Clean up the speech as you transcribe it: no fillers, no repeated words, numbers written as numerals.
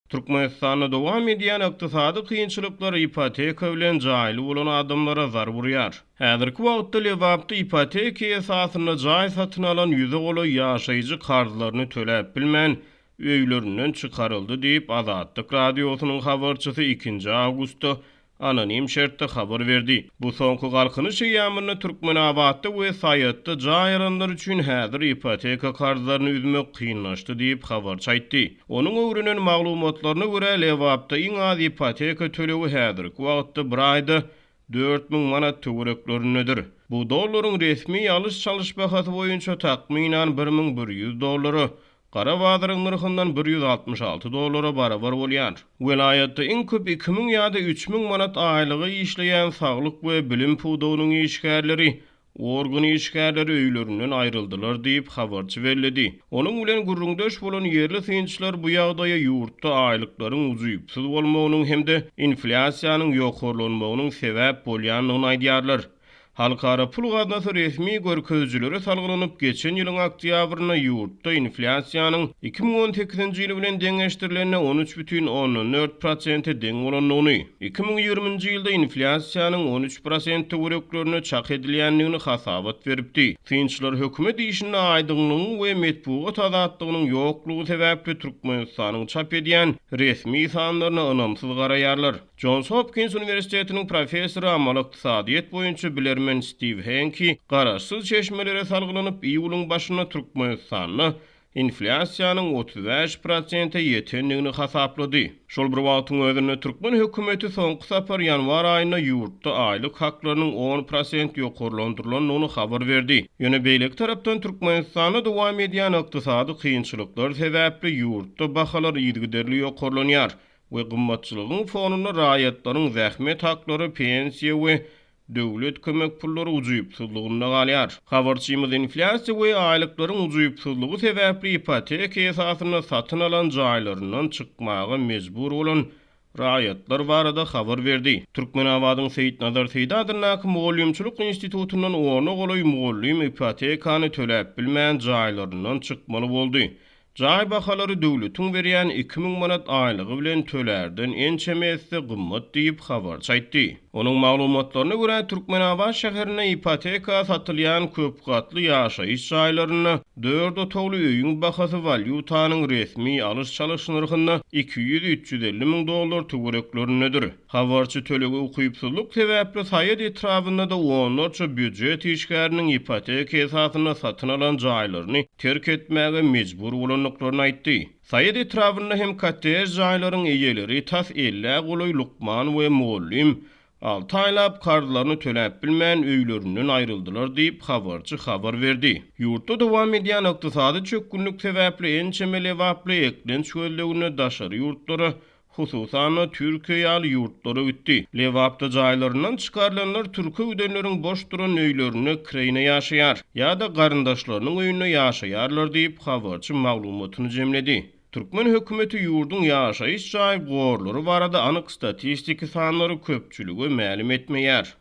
Türkmenistanda dowam edýän ykdysady kynçylyklar ipoteka bilen jaýly bolan adamlara zarb urýar. Häzirki wagtda Lebapda ipoteka esasynda jaý satyn alan ýüze golaý ýaşaýjy karzlaryny töläp bilmän, öýlerinden çykaryldy diýip, Azatlyk Radiosynyň habarçysy ikinji awgustda anonim şertde habar berdi. Bu soňky Galkynyş eýýamynda Türkmenabatda we Saýatda jaý alanlar üçin häzir ipoteka karzlaryny üzmek kynlaşdy diýip, habarçy aýtdy. Onuň öwrenen maglumatlaryna görä, Lebapda iň az ipoteka tölegi häzirki wagtda bir aýda 4000 manat töwereklerindedir. Bu dollaryň resmi alyş-çalyş bahasy boýunça takmynan 1100 dollara, Gara bazaryň nyrhyndan 166 dollara barabar bolýar. Welaýatda iň köp 2000 ýa-da 3000 manat aýlyga işleýän saglyk we bilim pudagynyň işgärleri, organ işgärleri öýlerinden aýryldylar diýip, habarçy belledi. Onuň bilen gürrüňdeş bolan ýerli synçylar bu ýagdaýa ýurtda aýlyklaryň ujypsyz bolmagynyň hem-de inflýasiýanyň ýokarlanmagynyň sebäp bolýandygyny aýdýarlar. Halkara pul gaznasy resmi görkezijilere salgylanyp, geçen ýylyň oktýabrynda ýurtda inflýasiýanyň 2018-nji ýyl bilen deňeşdirilende 13,4 prosente deň bolandygyny, 2020-nji ýylda inflýasiýanyň 13 prosent töwereklerinde çak edilýändigini hasabat beripdi. Synçylar hökümet işinde aýdyňlygyň we metbugat azatlygynyň ýoklugy sebäpli Türkmenistanyň çap edýän resmi sanlaryna ynamsyz garaýarlar. Jons Hopkins uniwersitetiniň professory, amaly ykdysadyýet boýunça bilermen Stiw Henki garaşsyz çeşmelere salgylanyp, iýulyň başynda Türkmenistanda inflýasiýanyň 35 prosente ýetendigini hasaplady. Şol bir wagtyň özünde, türkmen hökümeti soňky sapar ýanwar aýynda ýurtda aýlyk haklarynyň 10 prosent ýokarlandyrylandygyny habar berdi. Ýöne beýleki tarapdan, Türkmenistanda dowam edýän ykdysady kynçylyklar sebäpli ýurtda bahalar yzygiderli ýokarlanýar. we gymmatçylygyň fonunda raýatlaryň zähmet haklary, pensiýa we döwlet kömek pullary ujypsyzlygynda galýar. Habarçymyz inflýasiýa we aýlyklaryň ujypsyzlygy sebäpli ipoteka esasynda satyn alan jaýlaryndan çykmaga mejbur bolan raýatlar barada habar berdi. Türkmenabadyň Seýitnazar Seýdi adyndaky mugallymçylyk institutyndan ona golaý mugallym ipotekany töläp bilmän jaýlaryndan çykmaly boldy. Jaý bahalary döwletiň berýän 2000 manat aýlygy bilen tölärden ençeme esse gymmat diýip, habarçy aýtdy. Onuň maglumatlaryna görä, Türkmenabat şäherinde ipoteka satylýan köp gatly ýaşaýyş jaýlarynda dört otagly öýüň bahasy walýutanyň resmi alyş-çalyş nyrhynda 200-350 müň dollar töwereklerindedir. Habarçy tölege ukypsyzlyk sebäpli Saýat etrabynda-da onlarça býujet işgäriniň ipoteka esasynda satyn alan jaýlaryny terk etmäge mejbur bolandyklaryny aýtdy. Saýat etrabynda hem kottej jaýlaryň eýeleri tas ellä golaý lukman we mugallym alty aýlap karzlaryny töläp bilmän öýlerinden aýryldylar diýip, habarçy habar berdi. Ýurtda dowam edýän ykdysady çökgünlik sebäpli ençeme lebaply eklenç gözleginde daşary ýurtlara Hususan-da, Türkiýe ýaly ýurtlara gitdi. Lebapda jaýlaryndan çykarylanlar türke gidenleriň boş duran öýlerinde kireýine ýaşaýar ýa-da garyndaşlarynyň öýünde ýaşaýarlar diýip, habarçy maglumatyny jemledi. Türkmen hökümeti ýurduň ýaşaýyş jaý gorlary barada anyk statistiki sanlary köpçülige mälim etmeýär.